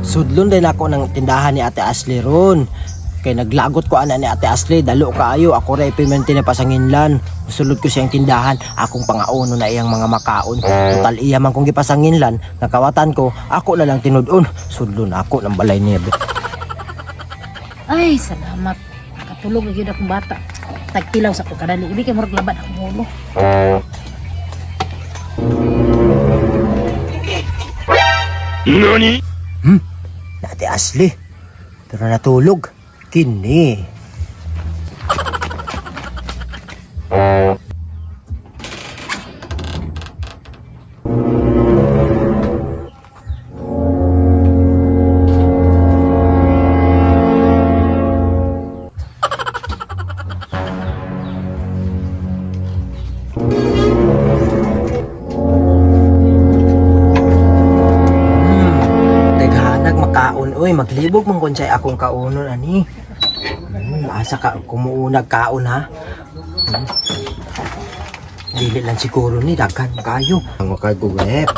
Sudlon din ako ng tindahan ni Ate Ashley ron. Kay naglagot ko ana ni Ate Ashley, dalo kaayo ako ra ipimente na pasanginlan. Musulod ko siyang tindahan, akong pangauno na iyang mga makaon. Total iya man kong gipasanginlan, nakawatan ko, ako na lang tinud-on. Sudlon ako ng balay niya. Ay, salamat. Nakatulog na gyud akong bata. Tagtilaw sa ko kadali. Ibig kay murag laban akong ulo. Na Ate Ashley. Pero natulog. Kini. Naghanag makaon oy, maglibog man kon say akong kaonon ani. Asa ka kumuunag kaon ha? Hmm. Dili lang siguro ni daghan kayo. Ang makagugep.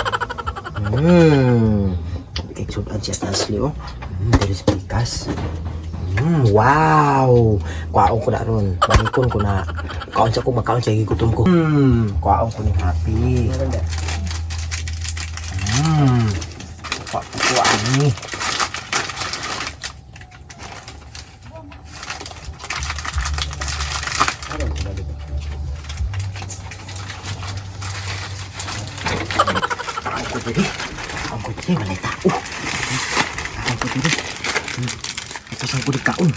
Kay sudan siya Ashley oh. Diri sa pikas. Wow. Kuwaon ko na ron. Bangkon ko na. Kaon sa ko makaon sa gigutom ko. Kuwaon ko ni happy. Kuha kuha ni. Ang ko diri. Ang ko diri walay tao. Ang ko diri. Ito sa ko kaon.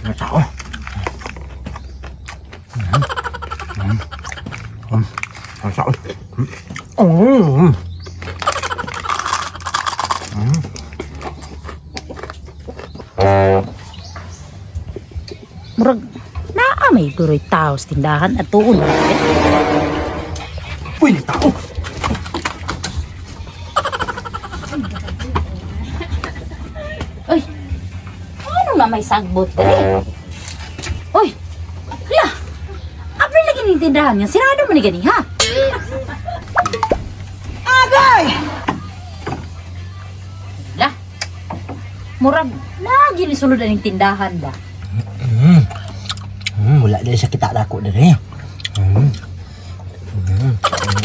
Ano tao? Ano tao? Murag naa may duroy tao sa tindahan at tuon. Uy, may tao! Uy, ano na may sagbot diri? Uy, hala. Abri lagi ning tindahan niya. Sirado man ni gani ha? Agay! Hala. Murag lagi ni sulod aning tindahan ba? Wala din sa kita dako diri. Ang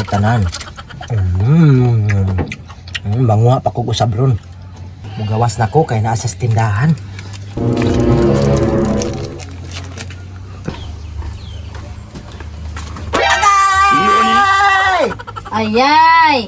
tanan. Manguha pa kog usab ron. Mugawas na ko kay naa sa tindahan. Agay! Ayay!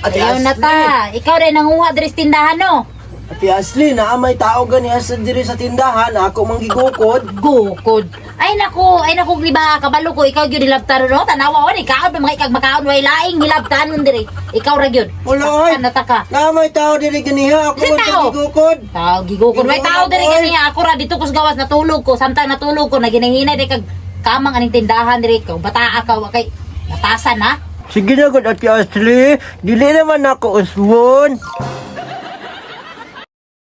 Ate Ayaw na ta. Ikaw rin nanguha diri sa tindahan no. Ate Ashley, naa may tao gani asa diri sa tindahan, ako manggigukod. Gukod. Ay naku liba kabalo ko ikaw gyud nilabtan no. Tanawa on ikaw pa mga ikag makaon way laing nilabtan nun diri. Ikaw ra gyud. Wala, ay. Saktan na ta ka. Naa may tao diri ganiha, ako Kasi tao? manggigukod. Tao gigukod. Way tao diri ganiha ako ra dito kus gawas natulog ko. Samtang natulog ko naginahinay diri kag kamang aning tindahan diri kag bataa ka wa kay natasan ha. Sige na gud Ate Ashley, dili naman ako usbon.